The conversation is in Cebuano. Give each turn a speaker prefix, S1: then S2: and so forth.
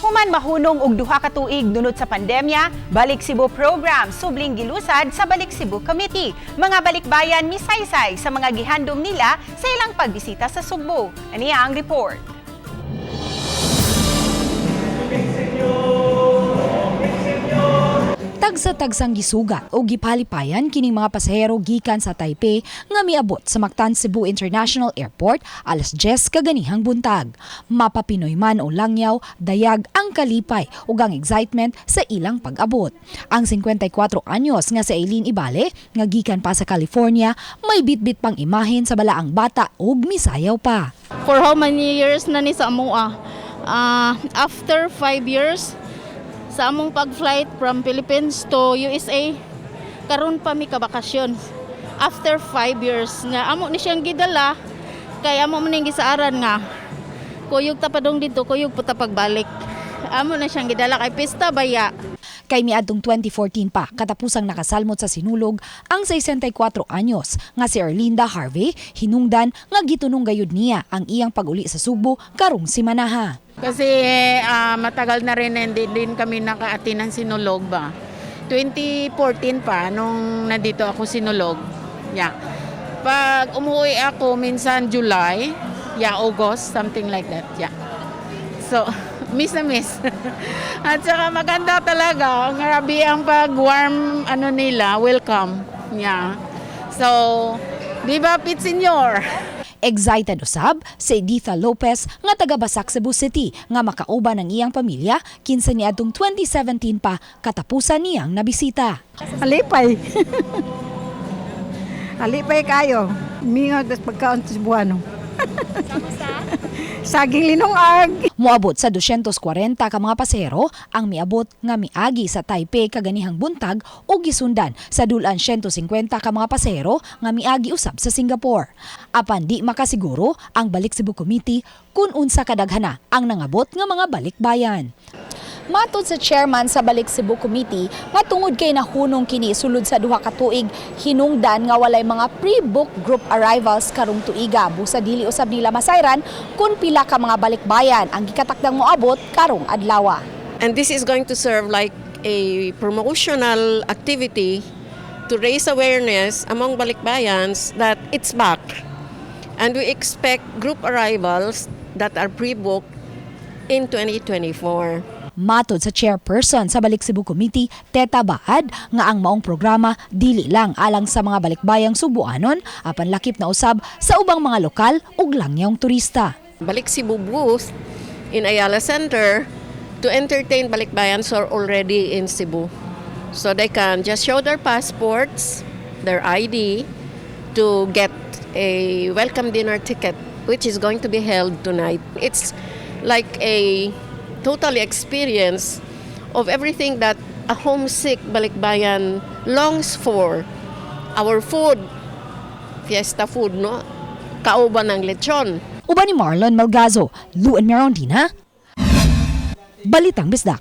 S1: Human mahunong og 2 ka tuig dunot sa pandemya, Balik Cebu program subling gilusad sa Balik Cebu Committee. Mga balikbayan misaysay sa mga gihandom nila sa ilang pagbisita sa Sugbo. Aniya ang report.
S2: Tagsa-tagsang gisugat o gipalipayan kining mga pasahero gikan sa Taipei nga miabot sa Mactan Cebu International Airport alas 10 kaganihang buntag. Mapapinoy man o langyaw, dayag ang kalipay ug ang excitement sa ilang pag-abot. Ang 54 anyos nga si Eileen Ibale nga gikan pa sa California, may bitbit pang imahen sa balaang bata ug misayaw pa.
S3: For how many years na ni sa amoa. After 5 years sa among pag-flight from Philippines to USA, karon pa mi kabakasyon. After 5 years nga amo ni siyang gidala kay amo man ning gisaaran nga kuyog ta padong dito, kuyog po ta pagbalik. Amo na siyang gidala kay pista baya.
S2: Kay miadtong 2014 pa katapusang nakasalmot sa Sinulog ang 64 anyos nga si Erlinda Harvey, hinungdan nga gitunong gayud niya ang iyang pag-uli sa Sugbo karong simanaha.
S4: Kasi matagal na rin hindi din kami naka-attend ng Sinulog ba. 2014 pa nung nandito ako Sinulog. Yeah. Pag umuwi ako minsan July, yeah, August, something like that. Yeah. So, miss na miss. At saka maganda talaga. Grabe ang pag-warm ano nila, welcome. Yeah. So, di ba, Pit Señor?
S2: Excited usab si Editha Lopez nga taga Basak, Cebu City nga makauban ang iyang pamilya kinsa niadtong 2017 pa katapusan niyang nabisita.
S5: Alipay. Alipay kayo. Mingaw tas pagkaon sa Cebuano. Saging linungag.
S2: Moabot sa 240 ka mga pasahero ang miabot nga miagi sa Taipei kaganihang buntag ug gisundan sa dulan 150 ka mga pasahero nga miagi usab sa Singapore. Apan di makasiguro ang Balik Cebu Committee kung unsa kadaghana ang nangabot nga mga balikbayan. Matod sa chairman sa Balik Cebu Committee, nga tungod kay nahunong kini sulod sa 2 ka tuig, hinungdan nga walay mga pre-book group arrivals karong tuiga. Busa dili usab nila masayran kung pila ka mga balikbayan ang gikatakdang moabot karong adlaw.
S6: And this is going to serve like a promotional activity to raise awareness among balikbayans that it's back. And we expect group arrivals that are pre-booked in 2024.
S2: Matod sa chairperson sa Balik Cebu Committee, Teta Baad, nga ang maong programa dili lang alang sa mga balikbayang Sugbuanon, apan lakip na usab sa ubang mga lokal ug langyawng turista.
S6: Balik Cebu booth in Ayala Center to entertain balikbayans who are already in Cebu. So they can just show their passports, their ID to get a welcome dinner ticket, which is going to be held tonight. It's like a total experience of everything that a homesick balikbayan longs for. Our food, fiesta food, no? Kauban ng lechon.
S2: Uban ni Marlon Malgazo, Luan Merondina, Balitang Bisdak.